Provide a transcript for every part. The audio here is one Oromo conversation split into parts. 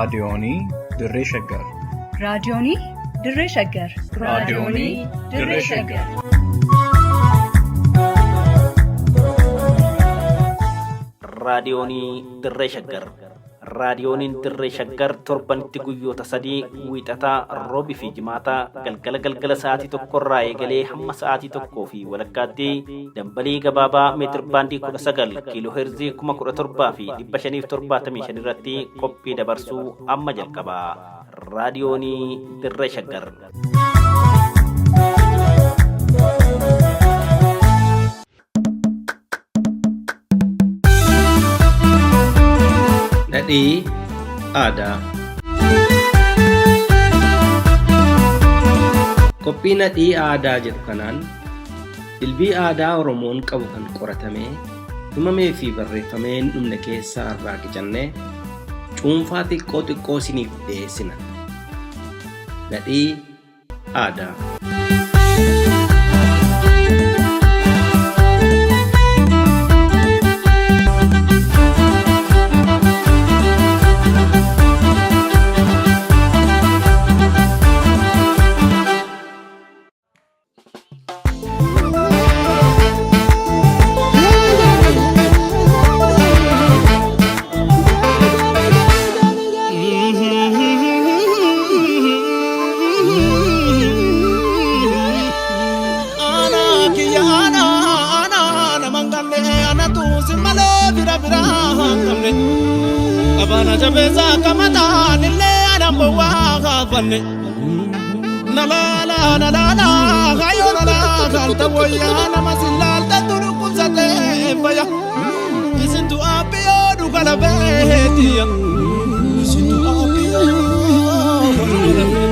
Raadiyoonii Dirree Shaggar. Raadiyoonii Dirree Shaggar. Raadiyoonii Dirree Shaggar. Raadiyoonii Dirree Shaggar. Raadiyooniin Dirree Shaggar torbanitti guyyoota sadii wiixataa, roobii fi jimaataa galgala galgala sa'aatii tokkorraa eegalee hamma sa'aatii tokkoo fi walakkaatti dambalii gabaabaa meetir baandii 19 kiiloo heerzii 17,575 irratti qophii dabarsuu amma jalqaba. Raadiyoonii Dirree Shaggar. Dhadhii aadaa. Qophii nadhii aadaa jedhu kanaan dilbii aadaa Oromoon qabu kan qoratamee himamee fi barreeffamee hin dhumne keessaa irraa qicannee cuunfaa xiqqoo xiqqoo isiniif dhiyeessina. Nadhii aadaa. Abana jabeessa kamataan illee anaan bowwaa kaafanne. Nalaala nalaala hayyoo nalaa kaalta wayyaa nama sillaalta dhukkubsatee fayya. Isintu abbiyoo dhugala beetiya. Isintu abbiyoo dhugala beetiya.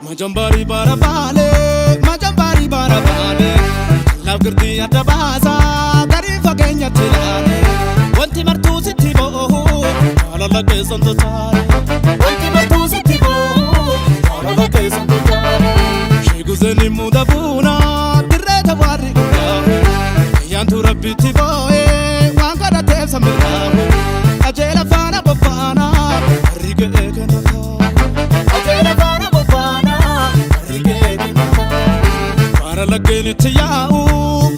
Majambari bara baale, majambari bara baale, laaf girtii adda baasaa garii fageenyatti ilaale. Wanti martuu sitti bo'oo, jaalala keessan tochaare. Wanti martuu sitti bo'oo, jaalala keessan tochaare. Sheeguzeen muda buuna, dirree tawaarri dhugaa'e. Ayyaantu rabbitti boo'ee, waan kadhateef samirraa'e. Qajeela faana bobbaana, harri ga'ee kenna taa'e. Qajeela faana bobbaana, harri ga'ee kenna taa'e. Baara laggeen itti yaa'u,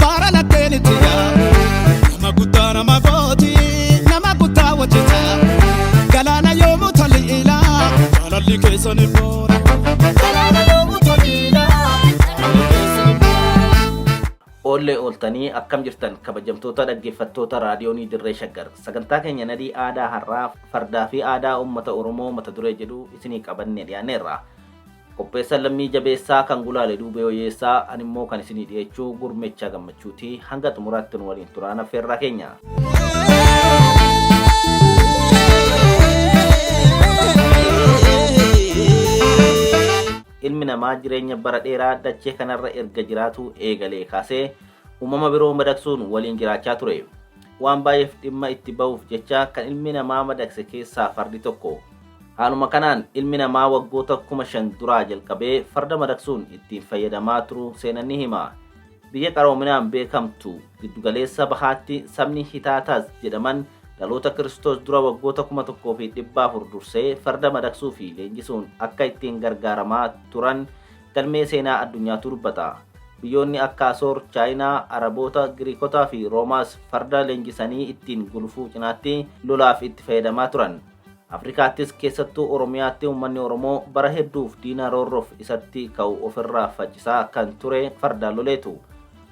baara laggeen itti yaa'u. Nama guddaa nama gooti, nama guddaa wajji taa'u. Galaana yoomuu toliila, jaalalli keessan hin boora. Galaana yoomuu toliila, jaalalli keessan hin boora. Oollee ooltanii akkam jirtan kabajamtoota dhaggeeffattoota raadiyoonii Dirree Shaggar. Sagantaa keenya nadhii aadaa har'aa fardaa fi aadaa uummata Oromoo mata duree jedhu isinii qabannee dhiyaanneerra. Qopheessaan Lammii Jabeessaa kan gulaale Duubee Hoyyeessaa ani immoo kan isinii dhiyeechuu Gurmeechaa Gammachuuti. Hanga xumuraatti nu waliin turaan affeerraa keenya. Ilmi namaa jireenya bara dheeraa dachee kanarra erga jiraatu eegalee kaasee uumama biroo madaqsuun waliin jiraachaa ture. Waan baay'eef dhimma itti bahuuf jecha kan ilmi namaa madaqse keessaa fardi tokko. Haaluma kanaan ilmi namaa waggoota 5,000 duraa jalqabee farda madaqsuun ittiin fayyadamaa turuu seenan ni hima. Biyya qaroominaan beekamtu giddugaleessa bahaatti sabni Hitaataas jedhaman dhaloota Kiristoos dura waggoota 1400 dursee farda madaqsuu fi leenjisuun akka ittiin gargaaramaa turan galmee seenaa addunyaatu dubbata. Biyyoonni akka Asoor, Chaayinaa, Araboota, Giriikotaa fi Roomaas farda leenjisanii ittiin gulufuu cinaatti lolaaf itti fayyadamaa turan. Afrikaattis keessattuu Oromiyaatti uummanni Oromoo bara hedduuf diina roorroof isatti ka'u ofirraa faccisaa kan ture fardaan loleetu.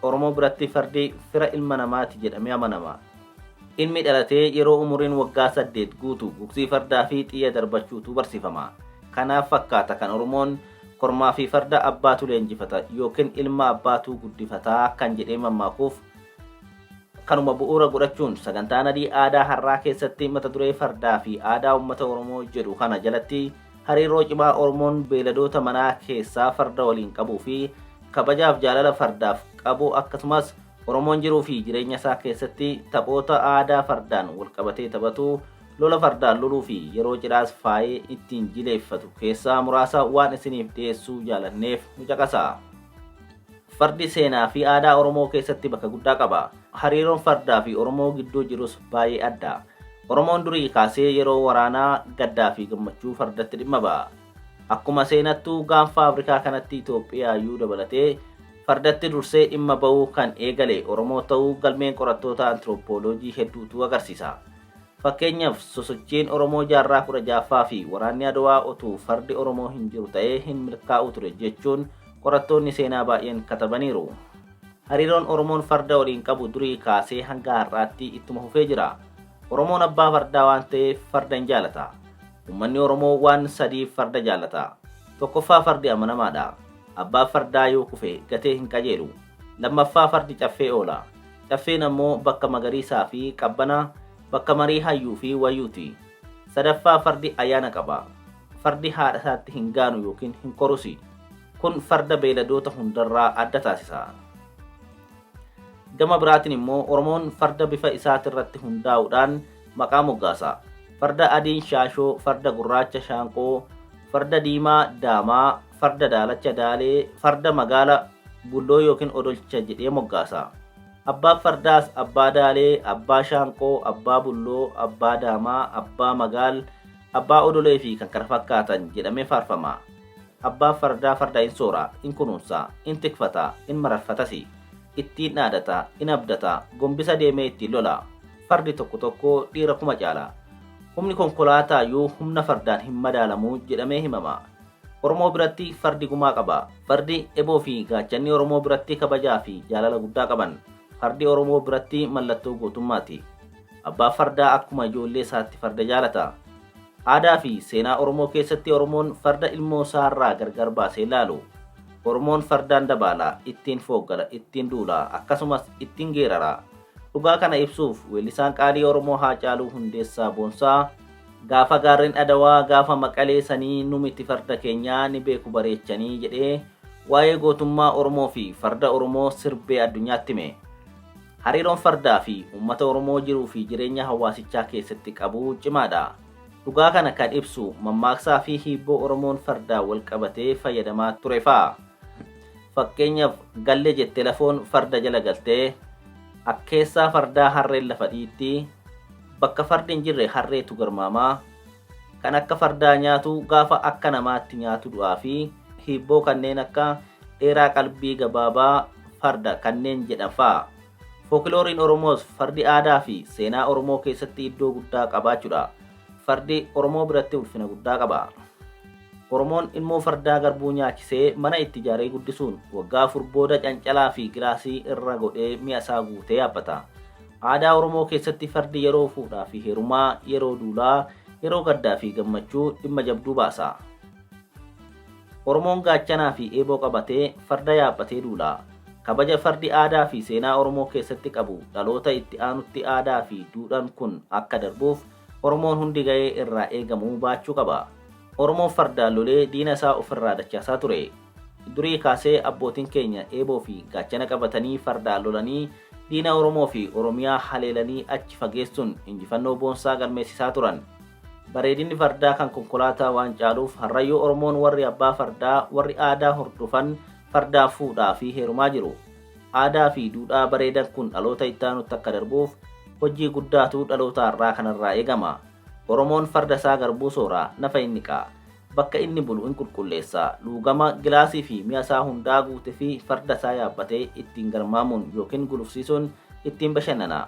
Oromoo biratti fardi fira ilma namaati jedhamee amanama. Ilmi dhalatee yeroo umuriin waggaa 8 guutu gugsii fardaa fi xiyya darbachuutu barsiifama. Kanaaf fakkaata kan Oromoon kormaa fi farda abbaatu leenjifata yookiin ilma abbaatu guddifataa kan jedhee mammaakuuf. Kanuma bu'uura godhachuun sagantaa nadhii aadaa har'aa keessatti mata duree fardaa fi aadaa uummata Oromoo jedhu kana jalatti hariiroo cimaa Oromoon beeyladoota manaa keessaa farda waliin qabuu fi kabajaaf jaalala fardaaf qabu akkasumas Oromoon jiruu fi jireenya isaa keessatti taphoota aadaa fardaan walqabatee taphatu Lola fardaan loluu fi yeroo cidhaas faayee ittiin jileeffatu keessaa muraasa waan isiniif dhiyeessuu jaalanneef nu caqasaa. Fardi seenaa fi aadaa Oromoo keessatti bakka guddaa qaba. Hariiroon fardaa fi Oromoo gidduu jirus baay'ee adda. Oromoon durii kaasee yeroo waraanaa gaddaa fi gammachuu fardatti dhimma ba'a. Akkuma seenattuu gaanfa Afrikaa kanatti Itoophiyaayyuu dabalatee fardatti dursee dhimma ba'uu kan eegale Oromoo ta'uu galmeen qorattoota antiroopooloojii hedduutu agarsiisa. Fakkeenyaaf sosochiin Oromoo jaarraa 16ffaa fi waraanni Adwaa otuu fardi Oromoo hin jiru ta'ee hin milkaa'u ture jechuun qorattoonni seenaa baay'een katabaniiru. Hariiroon Oromoon farda waliin qabu durii kaasee hanga har'aatti ittuma fufee jira. Oromoon abbaa fardaa waan ta'eef farda hin jaalata. Uummanni Oromoo waan sadiif farda jaalata. Tokkoffaa fardi amanamaadha. Abbaa fardaa yoo kufe gatee hin qajeelu. Lammaffaa fardi caffee oola. Caffeen ammoo bakka magariisaa fi qabbana, bakka marii hayyuu fi wayyuuti. Sadaffaa fardi ayyaana qaba. Fardi haadha isaatti hin gaanu yookiin hin korusi. Kun farda beeyladoota hundarraa adda taasisa. Gama biraatiin immoo Oromoon farda bifa isaatirratti hundaa'uudhaan maqaa moggaasa. Farda adiin shaashoo, farda gurraacha shaanqoo, farda diimaa daamaa, farda daalacha daalee, farda magaala bulloo yookiin odolcha jedhee moggaasa. Abbaan fardaas abbaa daalee, abbaa shaanqoo, abbaa bulloo, abbaa daamaa, abbaa magaal, abbaa odolee fi kan kana fakkaatan jedhamee faarfama. Abbaan fardaa farda in soora, in kunuunsa, in tikfata, in mararfatasi. Ittiin dhaadata, in abdata, gombisa deemee ittiin lola. Fardi tokko tokko dhiira kuma caala. Humni konkolaataayyuu humna fardaan hin madaalamu jedhamee himama. Oromoo biratti fardi gumaa qaba. Fardi eboo fi gaachanni Oromoo biratti kabajaa fi jaalala guddaa qaban. Fardi Oromoo biratti mallattoo gootummaati. Abbaa fardaa akkuma ijoollee isaatti farda jaalata. Aadaa fi seenaa Oromoo keessatti Oromoon farda ilmoo isaarraa gargar baasee ilaalu. Oromoon fardaan dabaala, ittiin fooggala, ittiin duula, akkasumas ittiin geerara. Dhugaa kana ibsuuf weellisaan qaalii Oromoo Haacaaluu Hundeessaa Boonsaa gaafa gaarreen Adawaa gaafa Maqalee sanii nu miti farda keenyaa ni beeku bareechanii jedhee waa'ee gootummaa Oromoo fi farda Oromoo sirbee addunyaatti hime. Hariiroon fardaa fi uummata Oromoo jiruu fi jireenya hawaasichaa keessatti qabu cimaadha. Dhugaa kana kan ibsu mammaaksaa fi hiibboo Oromoon fardaan wal qabatee fayyadamaa ture fa'a. Fakkeenyaaf galle jette lafoon farda jala galtee, akkeessaa fardaa harreen lafa dhiitti, bakka fardi hin jirre harreetu garmaamaa, kan akka fardaa nyaatu gaafa akka namaatti nyaatu du'aa fi hiibboo kanneen akka dheeraa qalbii gabaabaa farda kanneen jedhan fa'a. Fookilooriin Oromoos fardi aadaa fi seenaa Oromoo keessatti iddoo guddaa qabaachuudha. Fardi Oromoo biratti ulfina guddaa qaba. Oromoon ilmoo fardaa garbuu nyaachisee mana itti ijaaree guddisuun waggaa 4 booda cancalaa fi gilaasii irra godhee mi'a isaa guutee yaabbata. Aadaa Oromoo keessatti fardi yeroo fuudhaa fi heerumaa, yeroo duulaa, yeroo gaddaa fi gammachuu dhimma jabduu baasa. Oromoon gaachanaa fi eeboo qabatee farda yaabbatee duula. Kabaja fardi aadaa fi seenaa Oromoo keessatti qabu dhaloota itti aanutti aadaa fi duudhaan kun akka darbuuf Oromoon hundi ga'ee irraa eegamu baachuu qaba. Oromoon fardaan lolee diina isaa ofirraa dachaasaa ture. Durii kaasee abbootiin keenya eeboo fi gaachana qabatanii fardaan lolanii diina Oromoo fi Oromiyaa haleelanii achi fageessuun injifannoo boonsaa galmeessisaa turan. Bareedinni fardaa kan konkolaataa waan caaluuf harrayyuu Oromoon warri abbaa fardaa warri aadaa hordofan fardaan fuudhaa fi heerumaa jiru. Aadaa fi duudhaa bareedan kun dhaloota itti aanutti akka darbuuf hojii guddaatu dhaloota har'aa kanarraa eegama. Oromoon farda isaa garbuu soora, nafa in dhiqa. Bakka inni bulu in qulqulleessa. Luugama, gilaasii fi mi'a isaa hundaa guute fi farda isaa yaabbatee ittiin garmaamuun yookiin gulufsiisuun ittiin bashannana.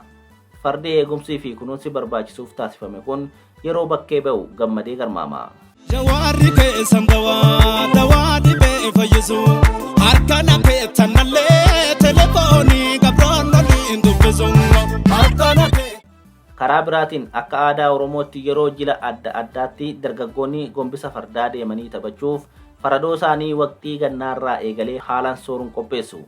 Fardi eegumsii fi kunuunsi barbaachisuuf taasifame kun yeroo bakkee ba'u gammadee garmaama. Jawaarri keessan dawaa dawaa dhibee fayyisu harka na keessan nallee telefoonii gabroon loliin dubbisu harka na Karaa biraatiin akka aadaa Oromootti yeroo jila adda addaatti dargaggoonni gombisa fardaa deemanii taphachuuf faradoo isaanii waqtii gannaarraa eegalee haalaan sooruun qopheessu.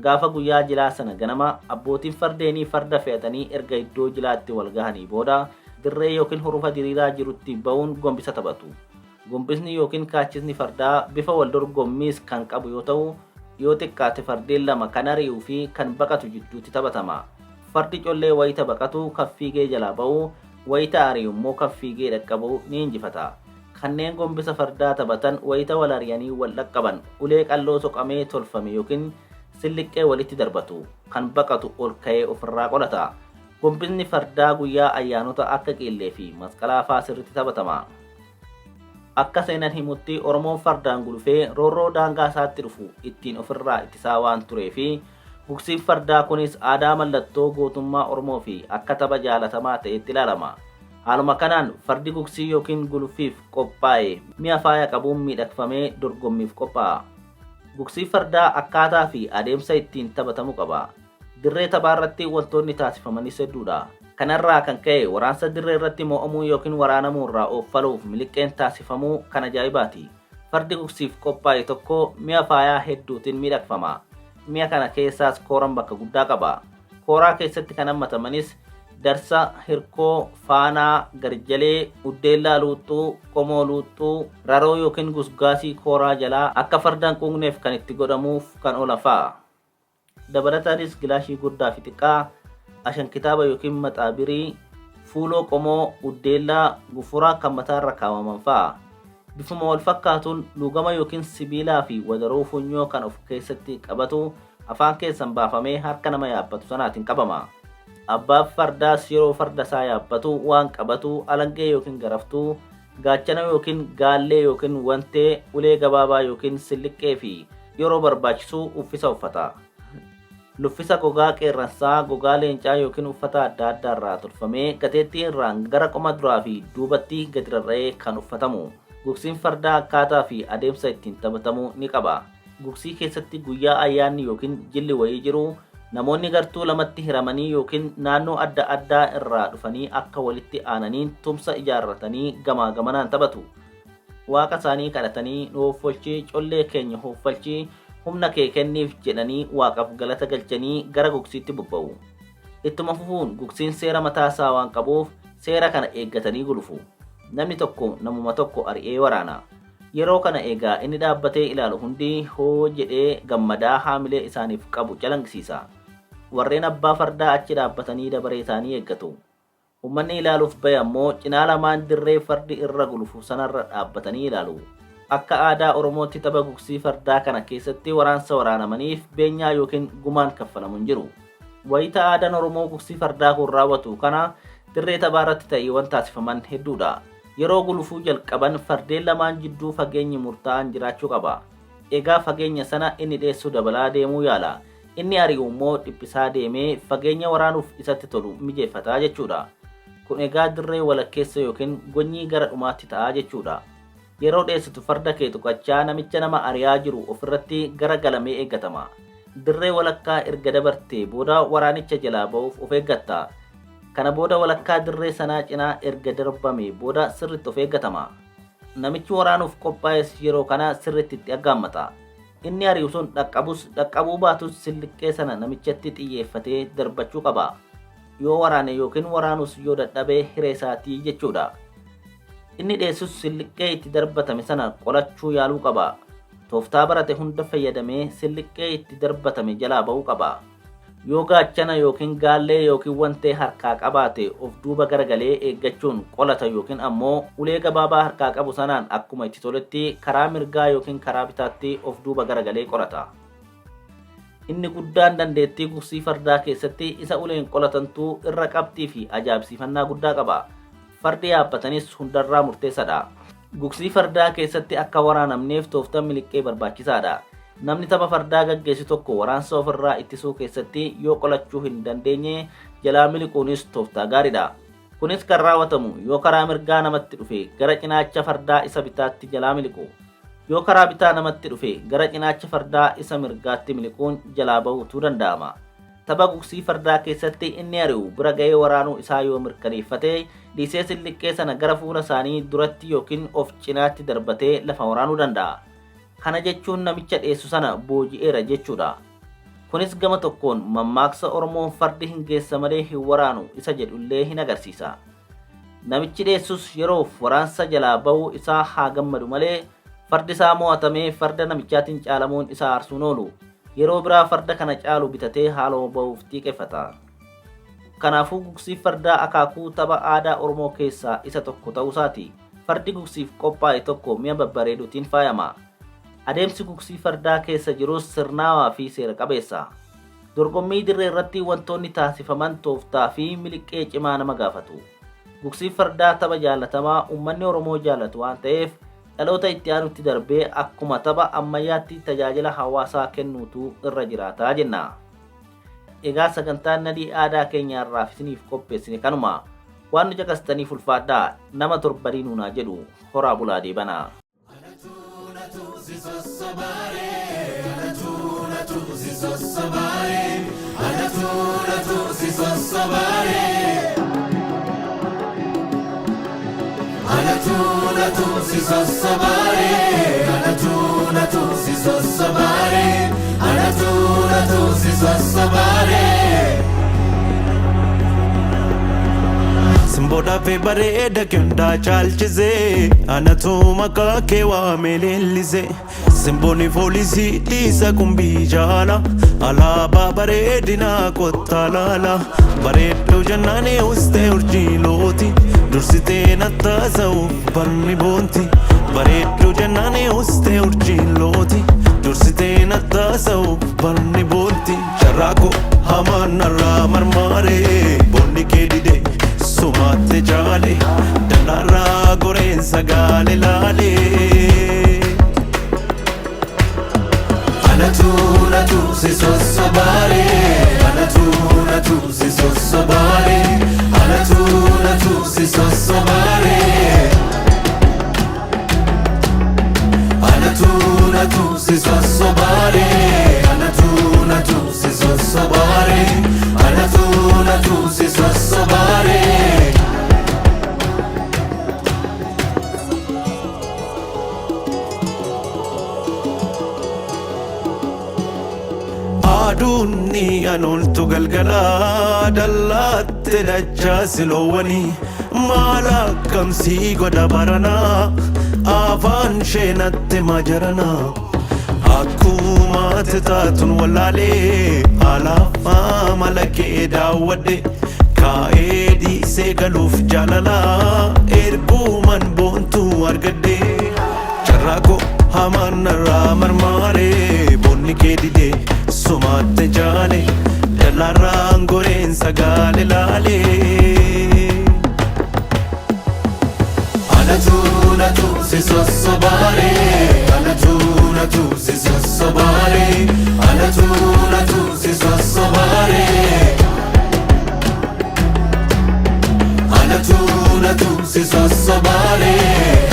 Gaafa guyyaa jilaa sana ganama abbootiin fardeenii farda fe'atanii erga iddoo jilaatti wal gahanii booda dirree yookiin hurufa diriiraa jirutti ba'uun gombisa taphatu. Gombisni yookiin kaachisni fardaa bifa wal dorgommiis kan qabu yoo ta'u, yoo xiqqaate fardeen lama kan ari'uu fi kan baqatu jidduutti taphatama. Fardi collee wayita baqatu kan fiigee jalaa ba'u, Wayita ari'u immoo kan fiigee dhaqqabu ni injifata. Kanneen gombisa fardaa taphatan wayita wal ari'anii wal dhaqqaban ulee qalloo soqamee tolfame yookiin silliqqee walitti darbatu. Kan baqatu ol ka'ee ofirraa qolata. Gombisni fardaa guyyaa ayyaanota akka Qillee fi Masqalaa fa'aa sirriitti taphatama. Akka seenan himutti Oromoon fardaan gulufee roorroo daangaa isaatti dhufu ittiin ofirraa ittisaa waan turee fi gugsiin fardaa kunis aadaa mallattoo gootummaa Oromoo fi akka tapha jaalatamaa ta'etti ilaalama. Haaluma kanaan fardi gugsii yookiin guluffiif qophaa'e mi'a faaya qabuun miidhagfamee dorgommiif qophaa'a. Gugsii fardaa akkaataa fi adeemsa ittiin taphatamu qaba. Dirree taphaa irratti wantoonni taasifamanis hedduudha. Kanarraa kan ka'e waraansa dirree irratti mo'amuu yookiin waraanamuu irraa ooffaluuf miliqqeen taasifamuu kan ajaa'ibaati. Fardi gugsiif qophaa'e tokko mi'a faayaa hedduutiin miidhagfama. Mi'a kana keessaas kooraan bakka guddaa qaba. Kooraa keessatti kan hammatamanis darsa, hirkoo, faanaa, garjalee, uddeellaa luuxxuu, qomoo luuxxuu, raroo yookiin gusgaasii kooraa jalaa akka farda hin quuqneef kan itti godhamuuf kan oolan fa'a. Dabalataanis gilaashii guddaa fi xiqqaa, ashan kitaaba yookiin maxaabirii, fuuloo qomoo, uddeellaa, gufuraa kan mataarra kaawwaman fa'a. Bifuma wal fakkaatuun luugama yookiin sibiilaa fi wadaroo funyoo kan of keessatti qabatu afaan keessan baafamee harka nama yaabbatu sanaatiin qabama. Abbaan fardaas yeroo farda isaa yaabbatu waan qabatu alangee yookiin garaftuu, gaachana yookiin gaallee yookiin wantee, ulee gabaabaa yookiin silliqqee fi yeroo barbaachisu uffisa uffata. Luffisa gogaa qeerransaa, gogaa leencaa yookiin uffata adda addaa irraa tolfamee gateettii irraan gara qoma duraa fi duubatti gadi rarra'ee kan uffatamu. Gugsiin fardaa akkaataa fi adeemsa ittiin taphatamu ni qaba. Gugsii keessatti guyyaa ayyaanni yookiin jilli wayii jiru namoonni gartuu lamatti hiramanii yookiin naannoo adda addaa irraa dhufanii akka walitti aananiin tumsa ijaarratanii gamaa gamanaan taphatu. Waaqa isaanii kadhatanii nu hooffolchii, collee keenya hooffolchii, humna kee kenniif jedhanii waaqaaf galata galchanii gara gugsiitti bobba'u. Ittuma fufuun gugsiin seera mataa isaa waan qabuuf seera kana eeggatanii gulufu. Namni tokko namuma tokko ari'ee waraana. Yeroo kana egaa inni dhaabbatee ilaalu hundi hoo jedhee gammadaa haamilee isaaniif qabu calanqisiisa. Warreen abbaa fardaa achi dhaabbatanii dabaree isaanii eeggatu. Uummanni ilaaluuf bahe ammoo cinaa lamaan dirree fardi irra gulufu sanarra dhaabbatanii ilaalu. Akka aadaa Oromootti tapha gugsii fardaa kana keessatti waraansa waraanamaniif beenyaa yookiin gumaan kaffalamu hin jiru. Wayita aadaan Oromoo gugsii fardaa kun raawwatu kana dirree taphaa irratti ta'iiwwan taasifaman hedduudha. Yeroo gulufuu jalqaban fardeen lamaan jidduu fageenyi murtaa'aan jiraachuu qaba. Egaa fageenya sana inni dheessu dabalaa deemuu yaala. Inni ari'u immoo dhiphisaa deemee fageenya waraanuuf isatti tolu mijeeffataa jechuudha. Kun egaa dirree walakkeessa yookiin gonyii gara dhumaatti ta'a jechuudha. Yeroo dheessitu farda kee tuqachaa namicha nama ari'aa jiru ofirratti gara galamee eeggatama. Dirree walakkaa erga dabartee booda waraanicha jalaa ba'uuf of eeggatta. Kana booda walakkaa dirree sanaa cinaa erga darbame booda sirriitti of eeggatama. Namichi waraanuuf qophaa'es yeroo kana sirriitti itti aggaammata. Inni ari'u sun dhaqqabus dhaqqabuu baatus silliqqee sana namichatti xiyyeeffatee darbachuu qaba. Yoo waraane yookiin waraanus yoo dadhabe hiree isaatii jechuudha. Inni dheessus silliqqee itti darbatame sana qolachuu yaaluu qaba. Tooftaa barate hunda fayyadamee silliqqee itti darbatame jalaa ba'uu qaba. Yoo gaachana yookiin gaallee yookiin wantee harkaa qabaate of duuba garagalee eeggachuun qolata yookiin ammoo ulee gabaabaa harkaa qabu sanaan akkuma itti toletti karaa mirgaa yookiin karaa bitaatti of duuba garagalee qolata. Inni guddaan dandeettii gugsii fardaa keessatti isa uleen qolatantu irra qabxii fi ajaa'ibsiifannaa guddaa qaba. Fardi yaabbatanis hundarraa murteessadha. Gugsii fardaa keessatti akka waraanamneef tooftaan miliqqee barbaachisaadha. Namni tapha fardaa gaggeessu tokko waraansa ofirraa ittisuu keessatti yoo qolachuu hin dandeenye jalaa miliquunis tooftaa gaariidha. Kunis kan raawwatamu yoo karaa mirgaa namatti dhufe gara cinaacha fardaa isa bitaatti jalaa miliqu. Yoo karaa bitaa namatti dhufe gara cinaacha fardaa isa mirgaatti miliquun jalaa bahuutu danda'ama. Tapha gugsii fardaa keessatti inni ari'u bira ga'ee waraanuu isaa yoo mirkaneeffate dhiisee silliqqee sana gara fuula isaanii duratti yookiin of cinaatti darbatee lafa waraanuu danda'a. Kana jechuun namicha dheessu sana booji'eera jechuudha. Kunis gama tokkoon mammaaksa Oromoon fardi hin geessa malee hin waraanu isa jedhullee hin agarsiisa. Namichi dheessus yeroof waraansa jalaa ba'uu isaa haa gammadu malee fardi isaa mo'atamee farda namichaatiin caalamuun isaa aarsuun oolu. Yeroo biraa farda kana caalu bitatee haaloo ba'uuf xiiqeffata. Kanaafuu gugsii fardaa akaakuu tapha aadaa Oromoo keessaa isa tokko ta'uusaati. Fardi gugsiif qophaa'e tokko mi'a babbareeduutiin faayama. Adeemsi gugsii fardaa keessa jirus sirnaawaa fi seera qabeessa. Dorgommii dirree irratti wantoonni taasifaman tooftaa fi miliqqee cimaa nama gaafatu. Gugsii fardaa tapha jaalatamaa uummanni Oromoo jaalatu waan ta'eef dhaloota itti aanutti darbee akkuma tapha ammayyaatti tajaajila hawaasaa kennuutu irra jiraataa jenna. Egaa sagantaan nadhii aadaa keenya irraaf isiniif qopheessine kanuma. Waan nu caqastaniif ulfaadhaa nama torbanii nuunaa jedhu horaa bulaa deebanaa. Simboodhaa fi bareeda kendaa caalchisee anatu maqaa kee waamee leellisee simboonni foolisii dhiisa qumbii jaala alaabaa bareedinaa kottaa laala bareedduu jennaanii ustee urjii looti dursitee nattaasa'uuf barni boonti bareedduu jennaanii ustee urjii looti dursitee nattaasa'uuf barni boonti carraaqoo hamaan narraa marmaaree boonni kee didee. Sumaatte jaale dalaraa goreen sagaale laale. Anatu natu si sossobaare anatu natu si sossobaare anatu natu si sossobaare. Anatu natu si sossobaare anatu natu si sossobaare anatu natu si sossobaare. Aduun ni anoltu galgala dallaatte dachaa siloowwanii maal akkamsii godha baranaa afaan sheenatte majaranaa akkuma ati taatuun wallaalee alaafaa mala kee daawwadhe kaa'ee dhiisee galuuf jaalalaa erguuman boontuu argadhe carraaqoo hamaan narraa marmaaree boonni kee didee sumaatte jaale dalaarraan goreen sagaale laalee. Anatu natu si sossobaare anatu natu si sossobaare anatu natu si sossobaare. Anatu natu si sossobaare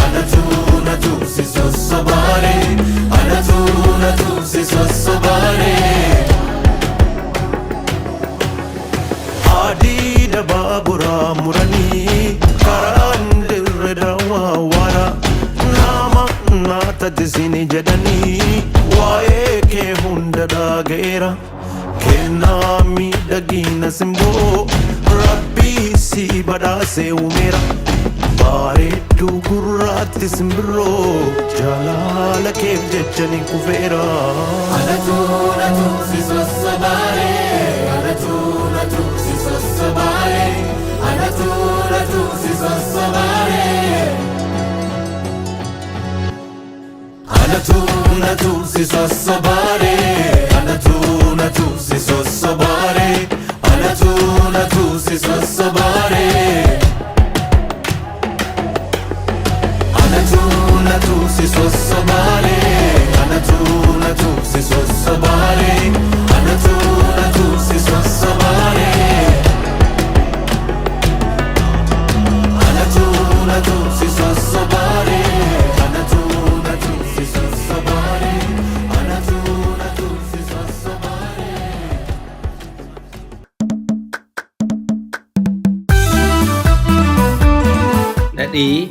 anatu natu si sossobaare anatu natu si sossobaare. Adiida baaburaa muranii karaan dirre daawwaa waara nama naata tisini jedhanii waa'ee kee hunda dhaga'eera kennaa miidhagina simboo rabbii si badhaasee uumeera bareedduu gurraatti simbirroo jaalala keef jecha ni kufeera. Anatu natu si sossobaare anatu natu si sossobaare anatu natu si sossobaare. Anatu natu si sossobaare anatu natu si sossobaare anatu natu si sossobaare. Anatu natu si sossobaare anatu natu si sossobaare anatu natu si sossobaare. Anatu natu si sossobaare anatu natu si sossobaare anatu natu si sossobaare. Nadhii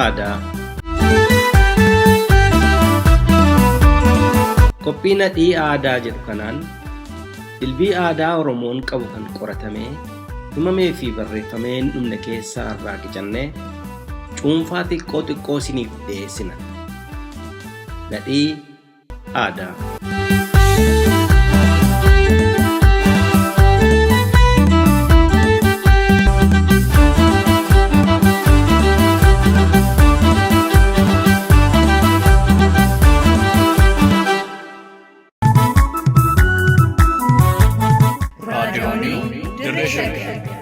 aadaa. Qophii nadhii aadaa jedhu kanaan dilbii aadaa Oromoon qabu kan qoratamee himamee fi barreeffamee hin dhumne keessaa irraa qicannee cuunfaa xiqqoo xiqqoo isiniif dhiyeessina. Nadhii aadaa. Shaggar.